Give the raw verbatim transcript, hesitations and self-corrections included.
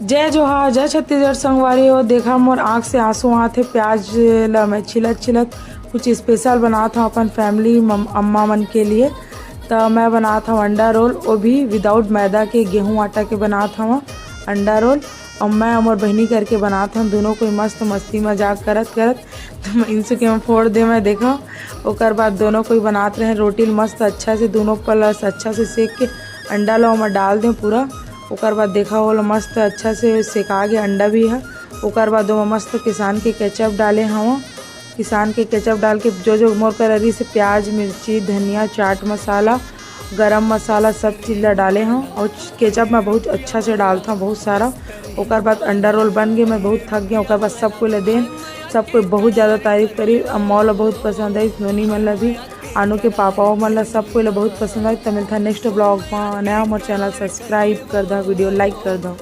जय जोहार, जय छत्तीसगढ़ संगवारी हो। देखा, मोर आँख से आंसू आत हे। प्याज ला मैं छिलत छिलत कुछ स्पेशल बनात हव अपन फैमिली, अम्मा मन के लिए। त मैं बनात हव अंडा रोल, वो भी विदाउट मैदा के, गेहूं आटा के बनात हव अंडा रोल। और मैं और मोर बहिनी करके बनात हन, दोनों कोई मस्त मस्ती मजाक करत करत। तो मैं इंसु के मैं फोड़ दे, मैं देखा। ओकर बाद दोनों कोई बनात रहे रोटी ल मस्त अच्छा से, दोनों पलस अच्छा से सेक के अंडा ला ओमा डाल दें पूरा। ओकर बाद देखा, ओला मस्त अच्छा से सेका गे अंडा भी है। ओकर बाद ओमा मस्त किसान के केचप डाले हव। किसान के केचप डाल के जो जो मोर करा रहिस हे, प्याज, मिर्ची, धनिया, चाट मसाला, गरम मसाला, सब चीज ला डाले हव। और केचप मैं बहुत अच्छा से डालता हूँ, बहुत सारा। ओकर बाद अंडा रोल बन गए, मैं बहुत थक गया। ओकर बाद सब कोई ला देन, सब कोई बहुत ज़्यादा तारीफ करी। अम्मा ला बहुत पसंद आई, नोनी मन ला भी, आनू के पापा मन ला, सब कोई ला बहुत पसंद आई। त मिलता नेक्स्ट ब्लॉग में। नया मोर चैनल सब्सक्राइब कर दो, वीडियो लाइक कर दो।